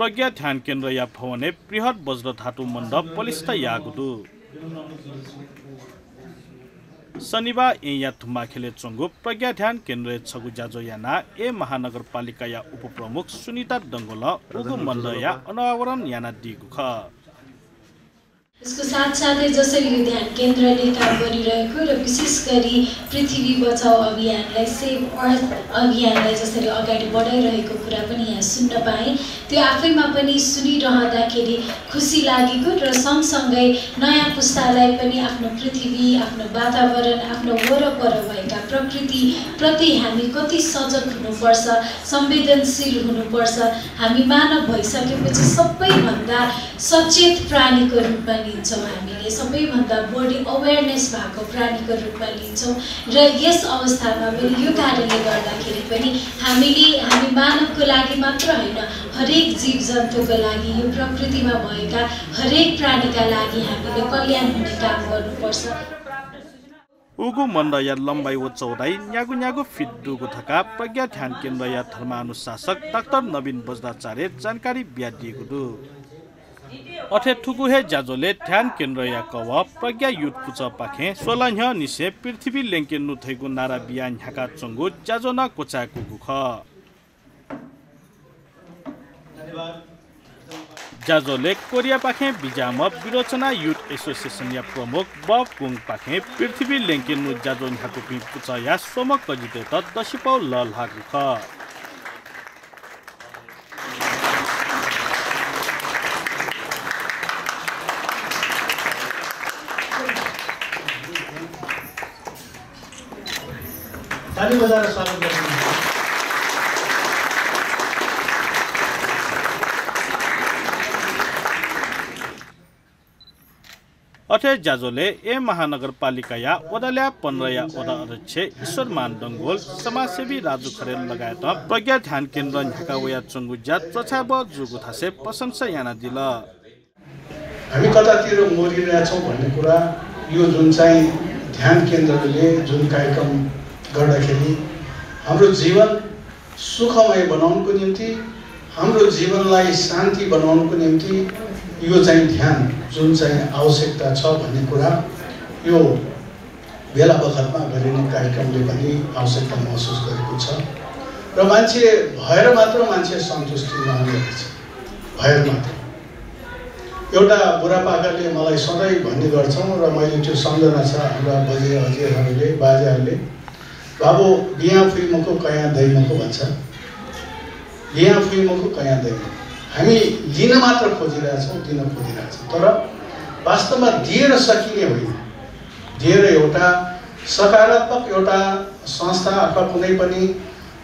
प्रज्ञा ध्यान केन्द्र या भवने बृहत वज्र धातु मण्डप बलिष्ठ यागुदु शनिबार या थुम्बा खेले चंगु प्रज्ञा ध्यान केन्द्र छगु जाजो याना ए महानगरपालिका या उपप्रमुख सुनिता डंगोल उगु मण्ड या अनावरण याना दिगु ख यसको साथसाथै जसरी यो ध्यान केन्द्रले काम गरिरहेको र विशेष गरी पृथ्वी बचाऊ अभियानलाई सेभ अर्थ अभियानलाई जसरी अगाडि बढाइरहेको कुरा पनि यहाँ सुन्न पाएँ त्यो आफैमा पनि सुनिरहँदाखेरि खुसी लागेको र सँगसँगै नयाँ पुस्तालाई पनि आफ्नो पृथ्वी आफ्नो वातावरण आफ्नो वरपर भएका प्रकृतिप्रति हामी कति सजग हुनुपर्छ संवेदनशील हुनुपर्छ हामी मानव भइसकेपछि सबैभन्दा सचेत प्राणीको रूपमा लिन्छौँ हामीले सबैभन्दा बढी अवेरनेस भएको प्राणीको रूपमा लिन्छौँ र यस अवस्थामा पनि यो कारणले गर्दाखेरि पनि हामी मानवको लागि मात्र होइन हरेक जीव जन्तुको लागि यो प्रकृतिमा भएका हरेक प्राणीका लागि हामीले कल्याण हुने काम गर्नुपर्छ उगु मण्ड या लम्बाई व चौडाई न्यागु न्यागु फिट दुगु थका प्रज्ञा ध्यान केन्द्र या धर्मानुशासक डाक्टर नवीन बज्राचार्य जानकारी बिया दिएको दु अथे ठुकुहे जाजोले ध्यान केन्द्र या कव प्रज्ञा युथ पुच पाखे 16 निसे पृथ्वी लेंके नुथैगु नारा बियान ह्याका चंगु जाजोना कोचाको गुख जाजोले कोरिया पाखे बिजाम विरोचना युथ एसोसिएसन या प्रमुख बब कुङ पाखे पृथ्वी लेंके नु जाजो ह्याको पि पुच या सोम कजिते त दशिपौ लल हागु ख ताली बजाएर स्वागत गर्छु अथे जाजोले ए महानगरपालिका या ओदाल्या 15 या ओदा अध्यक्ष ईश्वरमान डंगोल समाजसेवी राजु खरेल लगायत प्रज्ञा ध्यान केन्द्र ह्याका वया चंगु जात चछाब जुगु थासे प्रशंसा याना दिल हामी कतातिर मोरिरहेका छौं भन्ने कुरा यो जुन चाहिँ ध्यान केन्द्रले जुन कार्यक्रम गर्दाखेरि हाम्रो जीवन सुखमय बनाउनको निम्ति हाम्रो जीवनलाई शान्ति बनाउनको निम्ति यो चाहिँ ध्यान जुन चाहिँ आवश्यकता छ भन्ने कुरा यो बेला बखतमा गरिने कार्यक्रमले पनि आवश्यकता महसुस गरेको छ र मान्छे भएर मात्र मान्छे सन्तुष्टि नहुनेछ भएर मात्र एउटा बुढापाकाले मलाई सधैँ भन्ने गर्छौं र मैले त्यो सम्झना छ हाम्रा बजे अजेहरूले बाजेहरूले बाबु बिहा फुइमको कयाँ दैमको भन्छ बिहा फुइमको कयाँ दैमको हामी लिन मात्र खोजिरहेछौँ दिन खोजिरहेछौँ तर वास्तवमा दिएर सकिने होइन दिएर एउटा सकारात्मक एउटा संस्था अथवा कुनै पनि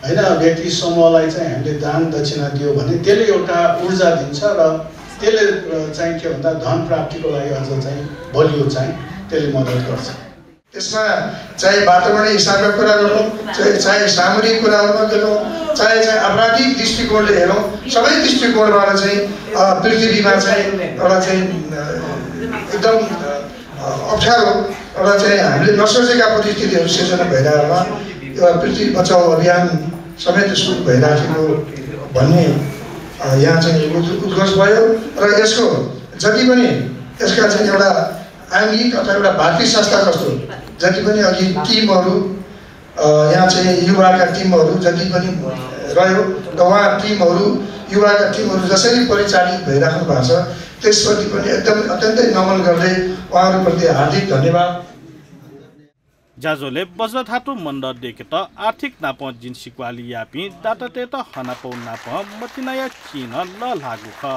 हैन व्यक्ति समूहलाई चाहिँ हामीले दान दक्षिणा दियो भने त्यसले एउटा ऊर्जा दिन्छ र त्यसले चाहिँ के भन्दा धन प्राप्तिको लागि अझ चाहिँ बलियो चाहिँ त्यसले मद्दत गर्छ त्यसमा चाहे वातावरण हिसाबका कुरा गरौँ चाहे सामूहिक कुराहरुमा गरौँ चाहे आपराधिक दृष्टिकोणले हेरौँ सबै दृष्टिकोणबाट चाहिँ पृथ्वीमा चाहिँ एउटा चाहिँ एकदम अप्ठ्यारो एउटा चाहिँ हामीले नसोचेका परिस्थितिहरू सिर्जना भइरहेकोमा पृथ्वी बचाऊ अभियान समेत सुरु भइरहेको भन्ने यहाँ चाहिँ उद्घोष भयो र यसको जति पनि यसका चाहिँ एउटा आङ्गिक अथवा एउटा भारतीय संस्था जस्तो जति पनि अघि टिमहरू यहाँ चाहिँ युवाका टिमहरू जति पनि रह्यो र उहाँ टिमहरू युवाका टिमहरू जसरी परिचालित भइराख्नु भएको छ त्यसप्रति पनि एकदम अत्यन्तै नमन गर्दै उहाँहरूप्रति हार्दिक धन्यवाद जाजोले वज्रधातु मण्ड देखे त आर्थिक नाप जिन्सी क्वाली यापी दाताते त हनापौ नाप मतिनाया किन ल लागु ख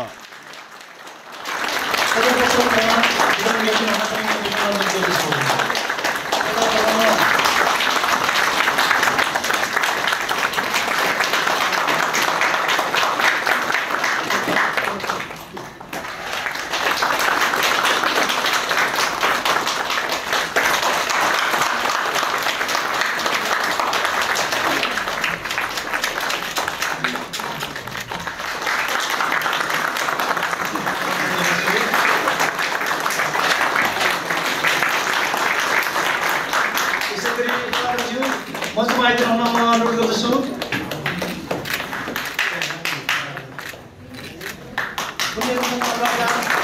सभाका